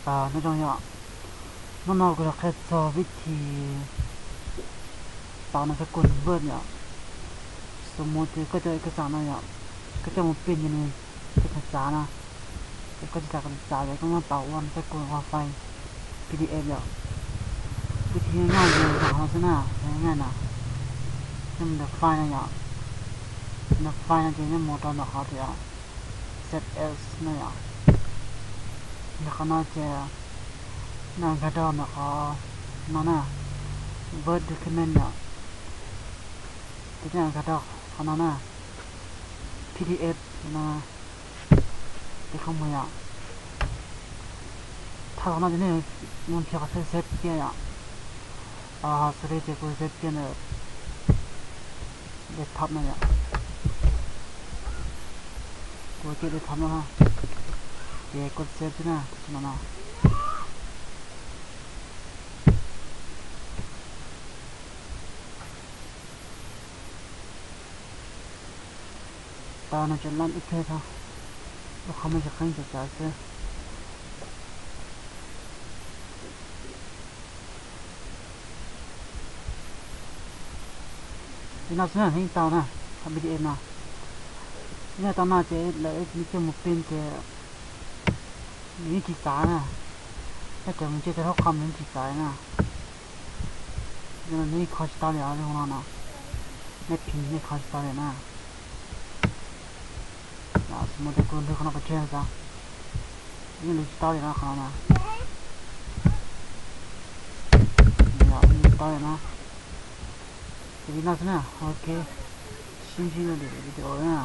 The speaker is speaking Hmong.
Nyob zoo yom, hnub no kuv yuav qhia txog vib thi tau nws xab kua nws npaj yom. Xws mus tias koj cov ib koj xam no yom, koj coj mus pin ces nws txav txav na, ces koj tsis xav kom nws txav ces koj muab tau ua nws xab kua ua file P D F yom. Vib thi nyaj yog no xwb na, nyaj na, coj mus ntawm file no yom, ntawm file no ces nyob mus rau ntawm qhov tias save as no yom. Ntawm qhov no ces nws nkag rau ntawm qhov no na, Word document yom. Ces nws nkag rau qhov no na, P D F no, ces koj mus yom. Thaum no ces nej mus nrhiav qhov save save kiag yom. Xws li tias kuv save kiag ntawm desktop no yom, kuv kiag desktop no, ces kuv save xwb na, no na. Tau no tseem lab ib pliag tso, ua qhov muag tsis qeeb tsav tsav xwb. Li no xwb na, yeej tau na, qhov P D F no. Yog tau no ces lawv coj mus pin ces nws yeej tsis txav na, nej tseem mus ntsia rau hauv qhov nws yeej tsis txav na. Nws yeej kho tsis tau li os, zoo no na, nej pin nej kho tsis tau li na. Xws mus tias kuv lwv qhov no pov tseg xav, yeej lwv tsis tau li no qhov no na. Yeej lwv tsis tau li na. Ces li no xwb na, ok, sib ntsib dua lwm video na.